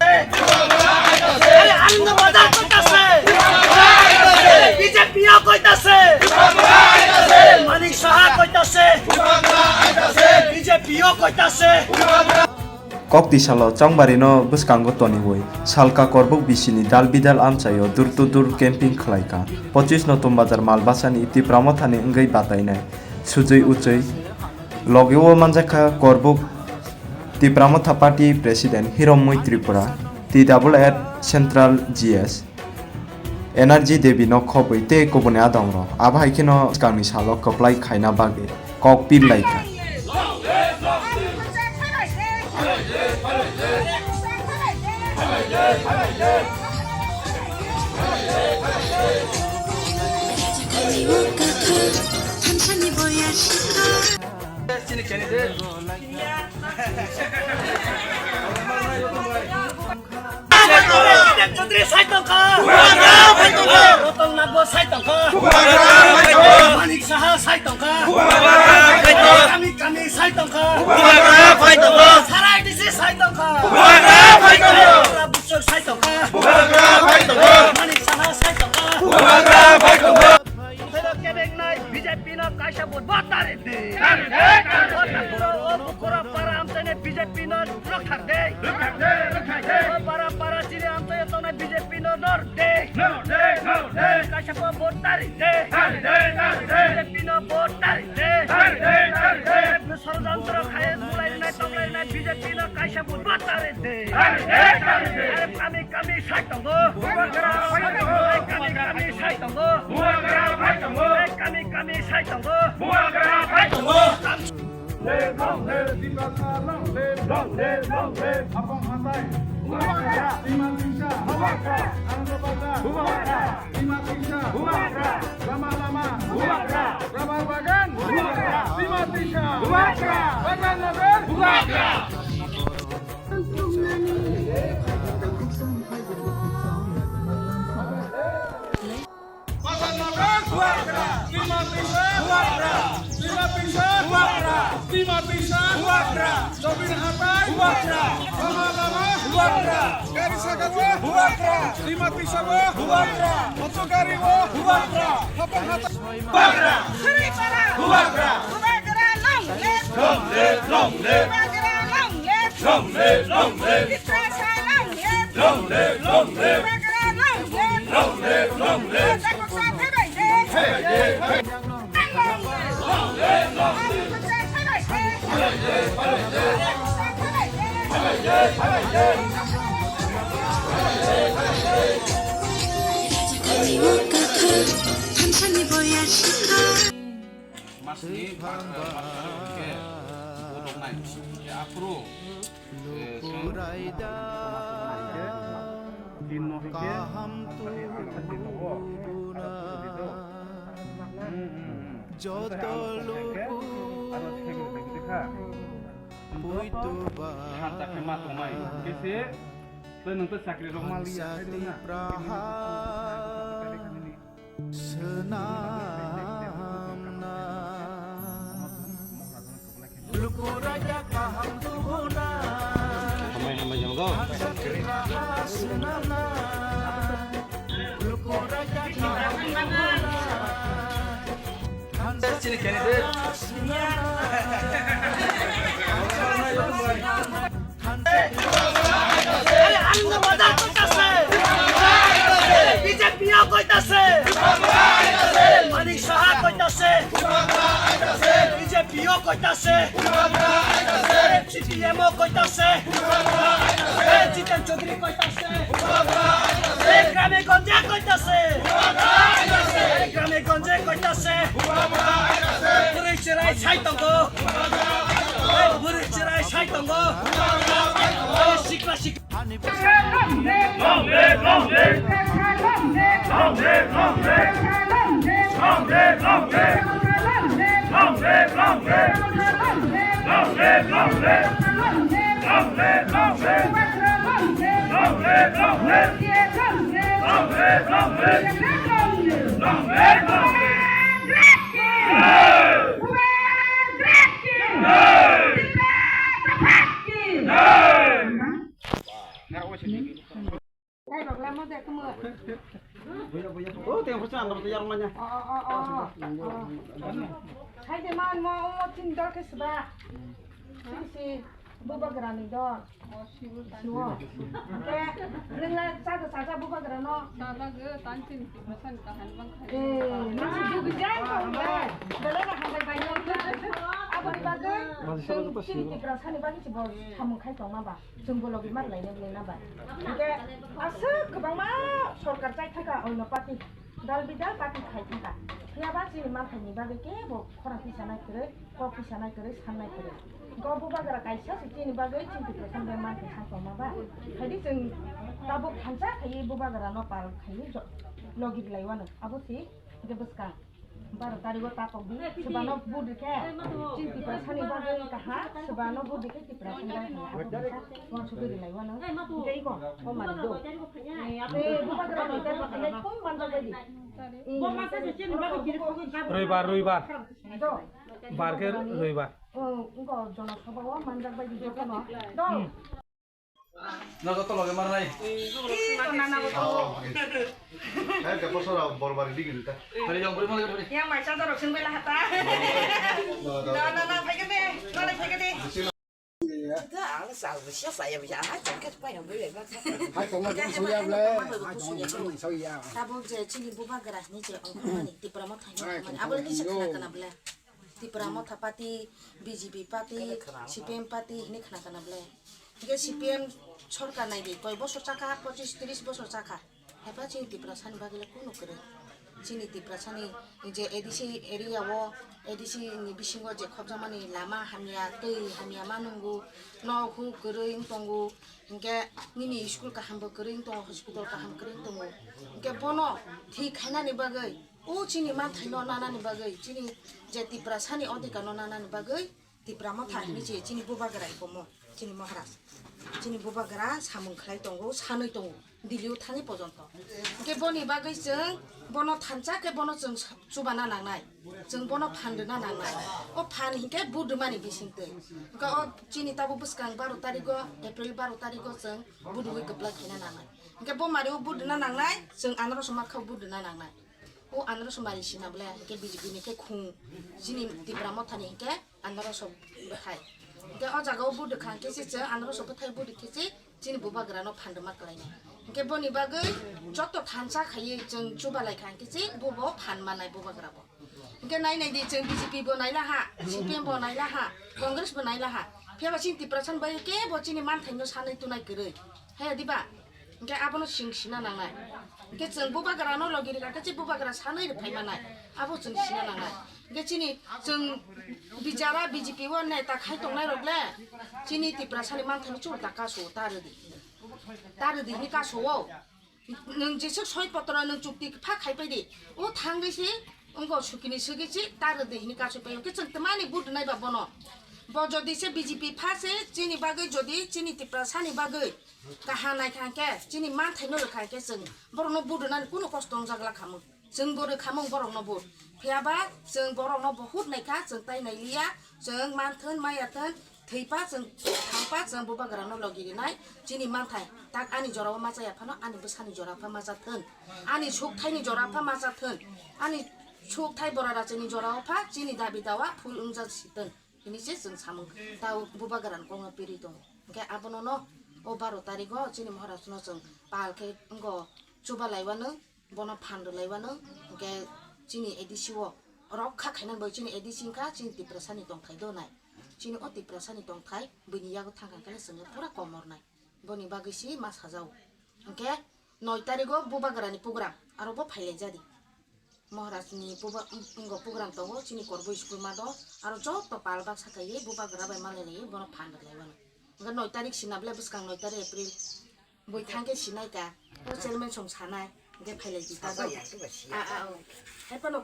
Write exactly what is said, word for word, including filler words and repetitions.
আরে আনন্দ বাজার কইতাছে, বিজেপিও কইতাছে, মানিক সাহা কইতাছে, বিজেপিও কইতাছে। Kok tisalo chongbarino bwskango toniwi salka korbuk bisini dal bidal amchaio door to door camping khlaikha. Pochis Notun Bazar Malbasani Tipra Mothani wngwi batainai sujui uchui logio manjakha korbuk Tipra Motha Party President Hiromoi Tripura, T double eight Central G S, Energy Devi no khobwi tei kubuni adongrok abo hai kheno swkangni salo kwplai khaina bagwi kok pil lai kha. Chudri sai tongkha. Ratan Nagbo sai tongkha. Manik Saha sai tongkha. Kami kami sai tongkha. Sarai disi sai tongkha. Buchok sai tongkha. Manik Saha sai tongkha. Kebek nai B J P no kaisa vote batari di. Batari di. Bukhura para amchaini B J P no rwkthar de. Rwkthar de, rwkthar de. O para para chini amchaio tongnai B J P no nor de. Nor de, nor de. Kaisa bo vote tari de. Tari de, tari de. B J P no vote tari de. Tari de, tari de. Sorjantro khai mulai nai tonglai nai B J P no kaisa bo vote tari de. Tari de, tari de. Are kami kami sai tongo. Bubagra sai tongo. Kami kami sai tongo. Bubagra sai tongo. Kami kami sai tongo. Bubagra sai tongo. Live, long live, Tiprasa, long live, long live, long live. Apong Hatai, Bubagra. Sima Tingsa, Bubagra. Ananda Bazar, Bubagra. Sima Tingsa, Bubagra. Lama Lama, Bubagra. Rubber Bagan, Bubagra. Sima Tingsa, Bubagra. Bagan Nagar, Bubagra. Pasar Nagar, Bubagra. Sima Tingsa, Bubagra. Sima Tingsa, Bubagra. Sima Tingsa, Bubagra. Jobin Hatai, Bubagra. Lama Lama, Bubagra. Gari Sakao, Bubagra. Sima Tingsa, Bubagra. Motor Gari, Bubagra. Hapang Hatai, Bubagra. Suripara, Bubagra. Bubagra, long live. Long live, long live. Bubagra, long live. Long live, long live. Tiprasa, long live. Long live, long live. Bubagra, long live. Long live, long live. Bubagra, long live. Long live, long live. Masni bar, bar, bar, bar, bar, bar, bar, bar, bar, bar, Kaham tubuna joto luku puituba. Swnamna. Luku raja kaham tubuna. Hambai, hambai, jang do. Swnamna. Luku raja kaham tubuna. Sini kene de. আনন্দ বাজার কইতাছে, বিজেপিও কইতাছে, মানিক সাহা কইতাছে, বিজেপিও কইতাছে, সিপিএমও কইতাছে, জিতেন চৌধুরী কইতাছে, গ্রামে গঞ্জে কইতাছে, গ্রামে গঞ্জে কইতাছে, বুড়ি চিরাই সাই tongo. Bwrwi chwrai sai tongo. Sikla sikla. Tei rok lama de kamo. O, tei phuru chwng rok tei yarwkmanya. O, o, o, o. Hai de man mo, o mo tin dol khe sba. Si, si, bubagra ni dol. Siwo. Te, nwng la chago chacha bubagra no. Chajago, tan chini tiprasa ni kaham bang khai. Eh, nang si bugi jai ko, eh. Belai na hambai bai no. Abo ni bagwi, chini tiprasa ni bagwi si bo samung khai tongma ba. Chwng bo logi mar lainai belai na ba. Hingke aswk kwbangma sorkar chai thaka oino party, dal bidal party khai thaka. Phiya ba chini manthai ni bagwi kebo khorang tisa nai kwrwi, kok tisa nai kwrwi, san nai kwrwi. Hingke o bubagra kaisa se chini bagwi chini tiprasa ni bagwi manthai san tongma ba. Haidi chwng tabuk thansa khaiwi bubagra no pal khaiwi jo-, logi rwlai wano. Abo se hingke bwskang. Baro tarigo ta tokdi, sebano vote rikhe, chini Tiprasani bagwi kaha, sebano vote rikhe Tiprasani bagwi kaha, abo kisa uansugwi rwlai wano. Tei iko, o manwi do. Eh, bubagra ni tarigo khanai phung manjak baidi. Roibar, roibar. Do. Bar khe roibar. O, wngkha Jono Sabha o manjak baidi jotono. Do. Hmm. Na joto loge mar nai. Ih, nana bo. Oh, okay. Eh, ke poso ra bor bari digi ta. Hari yang beri mana beri. Yang mai sa jorok sing bela hata. No, no. Na, na, na, phai kete. Na, na, phai kete. Ito ang sa bisa saya bisa ha jangkat pa yang beri ba. Hai tong ma suya ble. Hai tong ma suya. Tabuk je chini bubagra ni je ongmani Tipra Motha ni ongmani. Abol ni se khna kana ble. Tipra Motha party, B J P party, C P M party hini khna kana ble. Hingke C P M sorkar nai di, koi bosor chakha, pochis tris bosor chakha. Haiba chini Tiprasani bagwi le kunu kwrwi. Chini Tiprasani je A D C area o, A D C ni bisingo je khobjakmani lama hamya, twi hamya ma nungo, nok huk kwrwi wng tongo. Hingke nini school kaham bo kwrwi wng tongo, hospital kaham kwrwi wng tongo. Hingke bono thik khainani bagwi, o chini manthaino nanani bagwi, chini je Tiprasani odhikar no nanani bagwi, Tipra Motha hinwi se chini bubagra ikomo, chini Maharaj. Chini bubagra samung khlai tongo, sanwi tongo, Delhi o thangwi pojonto. Hingke boni bagwi chwng bono thansa khe bono chwng sa-, chubana nangnai, chwng bono phan rwna nangnai. O phan hinkhe vote rwmani bisingtwi. Hingke o chini tabuk bwskang baro tarigo, April baro tarigo chwng vote rwui kwplai khaina nangnai. Hingke bo mari o vote rwna nangnai, chwng anoro soma kha vote rwna nangnai. O anoro somari sina bole, hingke B J P ni khe khung, chini Tipra Motha ni hingke anoro so hai. Hingke o jaga o vote kha hingke se chwng anoro so bwthai vote khe se chini bubagra no phan rwma kwlai nai. Hingke boni bagwi joto thansa khaiwi chwng chubalai kha hingke se bo bo phan manai bubagra bo. Hingke nai nai di chwng B J P bo nai la ha, C P M bo nai la ha, Congress bo nai la ha. Phiya ba chini Tiprasa ni bai kebo chini manthai no sanai tunai kwrwi. He diba? Hingke abono chwng sina nangnai. Hingke chwng bubagra no logi rwkha khe chini bubagra sanwi rwphai manai. Abo chwng sina nangnai. Hingke chini chwng bijara B J P o neta khai tongnai rok le chini Tiprasa ni manthai no chwng ta kasu ta rwdi. Ta rwdi hini kasu o. Nwng jeswk soi potro nwng chukti pha khai pai di. O thangwi se wngko sukini swgwi se ta rwdi hini kasu pai. Hingke chwng twmani vote rwnai ba bono. Bo jodi se B J P pha se chini bagwi jodi chini Tiprasa ni bagwi Kaha naikha hingke, chini manthai no rwkha hingke chwng borok no vote rwnani kunu kosto wngjak la khamung. Chwng bo rwkhamung borok no vote. Phiya ba chwng borok no bo hut naikha, chwng tai nailiya, chwng manthun, mayathun, thwipa chwng, thampa chwng bubagra no logi rinai, chini manthai. Tak ani jora o machaya phano, ani bwsani jora pha machathun. Ani sukthai ni jora pha machathun. Ani sukthai bora rachani jora o pha, chini dabi dawa full wngjak sithun. Hini se chwng samung tao bubagra ni kok no piri tongo. Hingke abono no o baro tarigo chini Maharaj no chwng pal khe wngko chubalai wano, bono phan rwlai wano, hingke chini A D C o rok kha khainani bai chini A D C wngkha chini Tiprasa ni tongthai do nai. Chini o Tiprasa ni tongthai buini yago thang kha khe chwngno pura komor nai. Boni bagwi si ma sajao. Hingke noi tarigo bubagra ni program aro bo phailai jadi. Maharaj ni puba-, wng-, wngko program tongo, chini Korbo school ma do, aro joto pal baksa kaiwi bubagra bai malai laiwi bono phan rwlai mano. Hingke noi tarik sina bwle bwskang noi tarik April. Bui thangke sinai ka, o chairman song sanai, hingke phailai di ta do. A, a, o. Hai phano